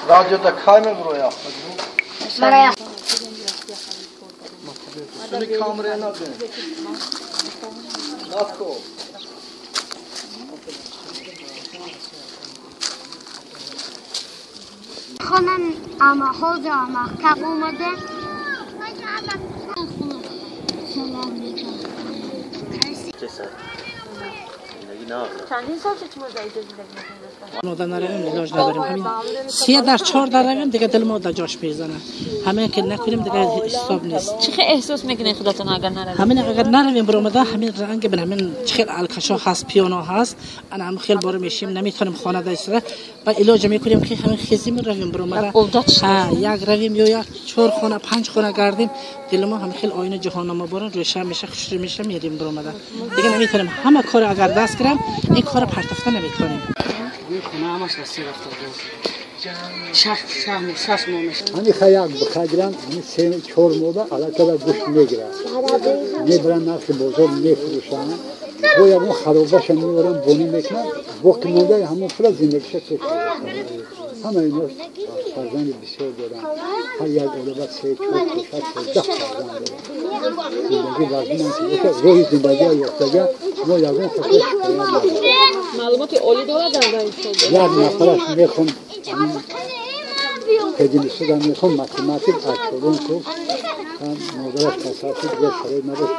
رادیو تا کای میبرویا. خانم اما حوض اما کب اومده. چندین سال چه مدتی زندگی می‌کنید؟ ما نرویم علاج نداریم، همین 3 در 4 در رویم دیگه دل ما در جاش میزنه. همه که نکنیم دیگه حساب نیست. چه احساس میکنید خودتون اگر نرویم؟ همین اگر نرویم برآمده همین رنگ به همین خیلی الکشا هست، پیانو هست، انا هم خیلی بار میشیم نمیتونیم خانه دایسته و علاج میکنیم که همین خیزی میرویم برآمده. یک رویم یا یک 4 خانه 5 خانه گردیم دل ما هم خیلی آینه جهان ما بارن روشن میشه، خوش میشه، میریم برآمده. دیگه نمیتونیم همه کار اگر دست گیرم این کار پرتفته نمیتونیم. خونه همش رسی رفته 6 ماه میشه. همین خیال بخگرن همین 3 4 ماه علاقه بر گوشت میگیرن میبرن نرخ بازار میفروشن با یکون خرابش میبرن بونی میکنن باقی مونده همون پول زندگیش پیش میبرن. همه اینا فرزند بسیار دارن، هر یک علاوه 3 4 5 6 10 فرزند دارن. زندگی وزن است، روی زندگی یافتگی ما یکون خودش معلومات عالی داره در این یک نفرش میخوام پدینسو میخوام математик از چهارم کورس مادرش کسل شد، یه شرایط نداشت.